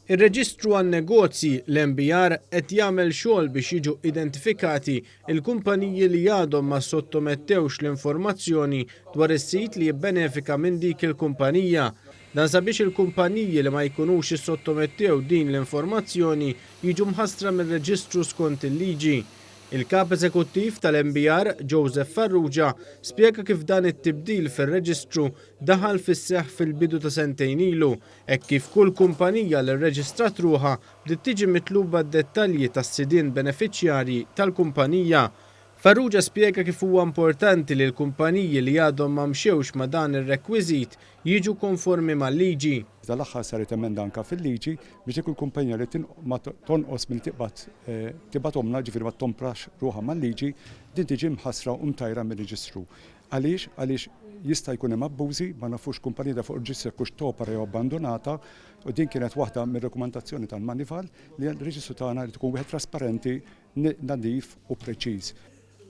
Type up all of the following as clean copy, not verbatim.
Ir-Reġistru għan-Negozji, l-NBR, qed jagħmel xogħol biex jiġu identifikati l-kumpaniji li għadhom ma ssottomettewx l-informazzjoni dwar is-sid li jibbenefika minn dik il-kumpanija. Dan sabiex il-kumpaniji li ma jkunux issottomettew din l-informazzjoni jiġu mħassra mir-reġistru skont il-liġi. Il-Kap Eżekuttiv tal-NBR, Joseph Farrugia, spjega kif dan it-tibdil fir-reġistru daħal fis-seħħ fil-bidu ta' sentejn ilu, hekk kif kull kumpanija li rreġistrat ruħha bdiet tiġi mitluba d-dettalji tas-sidien benefiċjarji tal-kumpanija. Farrugia spjega kif huwa importanti li l-kumpaniji li għadhom ma mxewx ma' dan ir-rekwiżit jiġu konformi mal-liġi. Iżda l-aħħar saret emenda anke fil-liġi biex dik il-kumpanija li ma tonqos milli tiqbad tibgħathomlna, ġifieri ma tomprax ruħha mal-liġi, din tiġi mħassra u mtajra mir-reġistru. Għaliex? Għaliex jista' jkun hemm abbużi, ma nafux kumpanija ta' fuq ir-reġistru jekk hux topera jew abbandunata, u din kienet waħda mir-rekomandazzjoni tal-Manival li r-reġistru tagħna jrid ikun wieħed trasparenti, nadif u preċiż.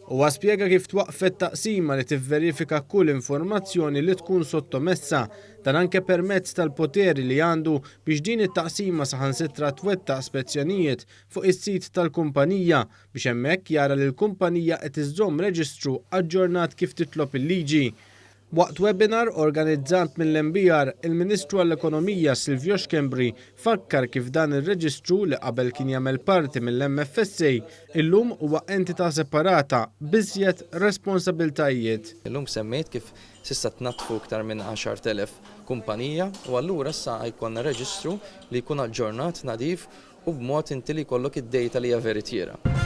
Huwa spjega kif twaqqfet taqsima li tivverifika kull informazzjoni li tkun sottomessa, dan anke permezz tal-poteri li għandu biex din it-taqsima saħansitra twettaq spezzjonijiet fuq is-sit tal-kumpanija biex hemmhekk jara li l-kumpanija qed iżżomm reġistru aġġornat kif titlob il-liġi. Waqt webinar organizzat mill-NBR, il-Ministru għall-Ekonomija Silvio Schembri fakkar kif dan ir-reġistru li qabel kien jagħmel parti mill-MFSA, illum huwa entità separata b'iżjed responsabiltajiet. Illum semmejt kif s'issa tnaddfu iktar minn 10,000 kumpanija u allura issa jkollna reġistru li jkun aġġornat, nadif u b'mod inti li jkollok id-data li hija veritiera.